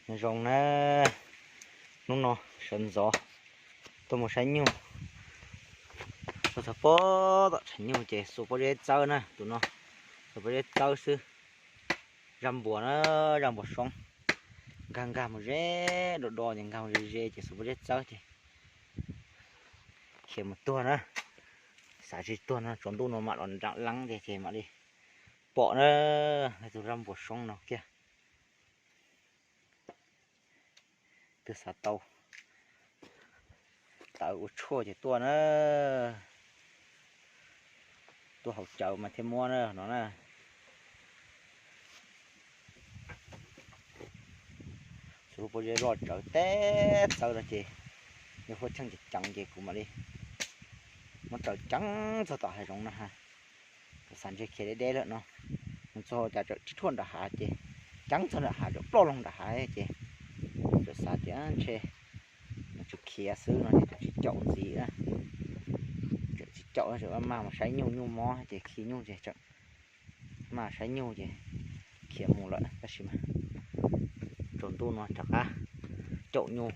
Zoo na, hnub no sawv ntxov tuaj mus saib nyuj, tuaj txog pob tom tshav nyuj ces xuas pob zeb txawb na, tus no xuas pob zeb txawb xwb. Zaj npuas na, zaj npuas soob, nkag nkag mus ze, do do ces nkag mus ze ze ces xuas pob zeb txawb ces khiav mus tuag na. Xav tsis tuag no tsaus ntuj no mam los nram leeb ces ces mam li pom na, tus zaj npuas soob no kiag. Twb xav tau tawv ua tshuaj ces tuaj na, tuaj haus cawv mas thiaj muab na no na. Xuas lub pob zeb loj tsawv teb txawb no ces yog huab cheej ceev ceev ces kuv mam li muab raws ceev txog tom hav zoov no ha. Kuv xav ntshe khiav deb deb lawm no, mus txog cas tseem tsib thuaj nram hav ces ceev txog nram hav tseem ploj loo nram hav ces tseem xav tias ntshe nws tsis khiav xwb no ces tseem tsis caum ntxiv na. Tseem tsis caum tseem maj maj mus saib nyuj, nyuj mob ces khi nyuj ces tseem maj saib nyuj ces khiav mus lawm tab sis mas tsaus ntuj no rov qab caum nyuj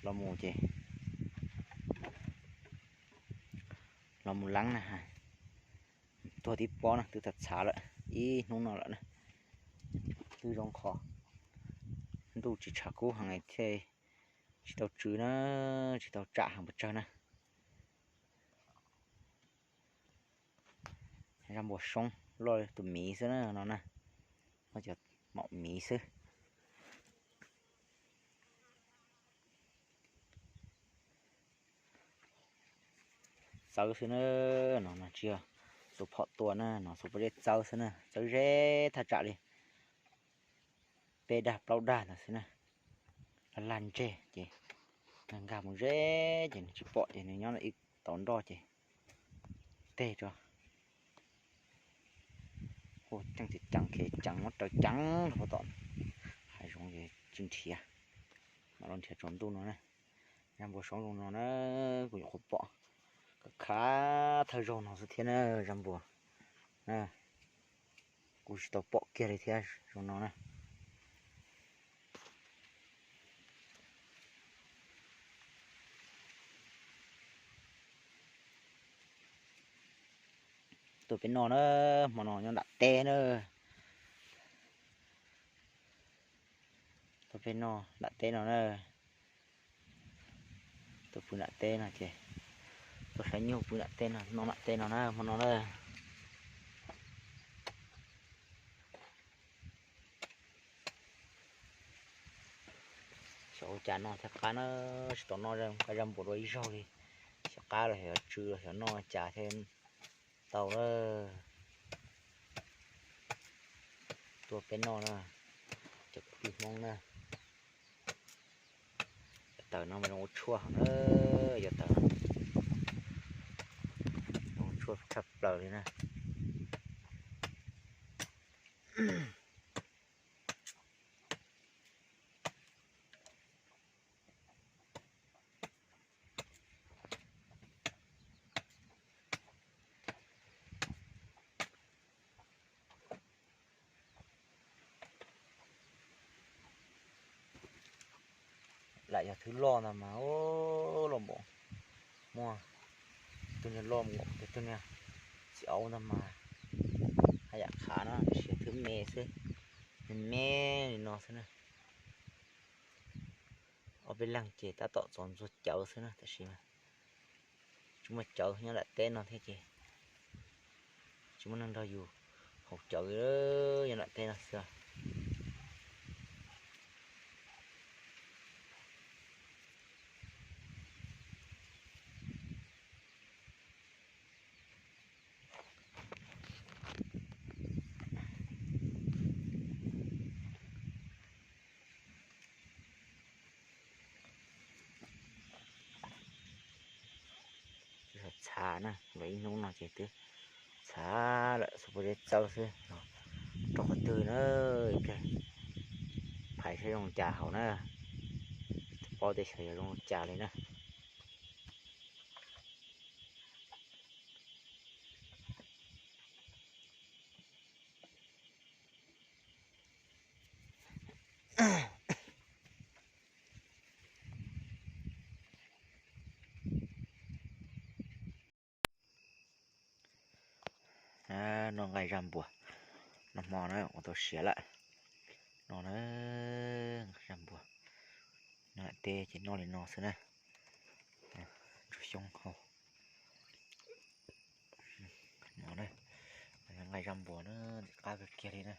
los mus ces los mus leeb na ha. Tuag tib pob na, twb txhav txhav lawm ib hnub no lawm na. Twb zoo qhov ntuj tsis tshav kub heev thiaj tsis tau tsw na, tsis tau tsam heev pes tsawg na. Zaj npuas soob loj tus miv xwb na no na, cov maum miv xwb. Txawb xwb na, no no tsis yog xuas phom tua na, no xuas pob zeb txawb xwb na, txawb ze thaj tsam li peb dag plaub dag ntawd xwb na. Laj laj ntseg ces nkag nkag mus ze ces nws tsis pom ces nws nyob ib tauv nroj ces teg rau. Hu ceev ceev ceev, khiav ceev muab raws ceev rau tom hav zoov ces tsis nrhiav, mam los nrhiav tsaus ntuj no na. Zaj npuas soob zoo no na, kuv nyuam qhuav pom khav thawj zaug no xwb thiab na, zaj npuas na. Kuv tsis tau pom kiag li thiab zoo no na. Tuaj peb noj na, hmo no nyob nram teb na. Tuaj peb noj nram teb no na. Tuaj pw nram teb no ces tuaj saib nyuj pw nram teb no, noj nram teb no na, hmo no na. Xyov ua cas noj thiaj qab na, tsis tau noj zaj npuas dua ib zaug li. Xyov qab los xyov tsw los xyov noj cas thiaj tau na. Tuaj peb noj na, cov kwv tij Hmoob na. Cov tawv no mas zoo ua tshuaj heev na, cov tawv zoo ua tshuaj tshaj plaws li na. Lam yog thwv loj ntag mas, loj npaum, muaj tus niag loj npaum tus niag txiv aub ntag mas, haj yam qhav no tiam sis thwv me xwb, me me li no xwb na. Ob peb leeg ces tab tom txav ntxuag cawv xwb na, tab sis mas tsis muaj cawv nyob nram teb no thiab ces tsis muaj neeg nrog yus haus cawv nyob nram teb no xwb. Txhav na, los ib hnub no ces twb txhav lawm, xuas pob zeb txawb xwb. Rau qhov twg na, phais saib zoo cas hauv na, paub tias xyov yog zoo cas li na. Zaj npuas, noj hmo na ua tau siav lawm. No na, zaj npuas, noj lam teb ces noj li no xwb na. Ntsuag xyoob hau. No na, nqaij zaj npuas na, qab kawg kiag li na.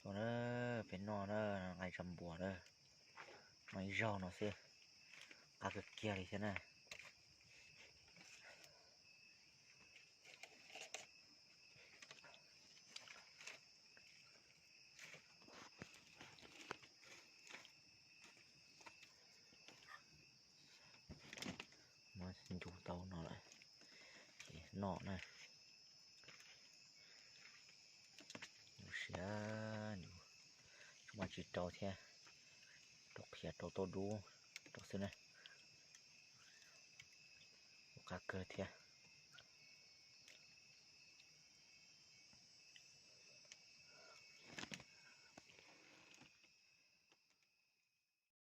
Tuaj na, peb noj na, nqaij zaj npuas na, noj ib zaug no xwb, qab kawg kiag li thiab na. Muab ncu tau no lawm ces noj na. Ncu siab, ncu, tsis muaj tsis rau thiab, rau qhiav rau tauj dub rau xwb na. Ua qab kawg thiab.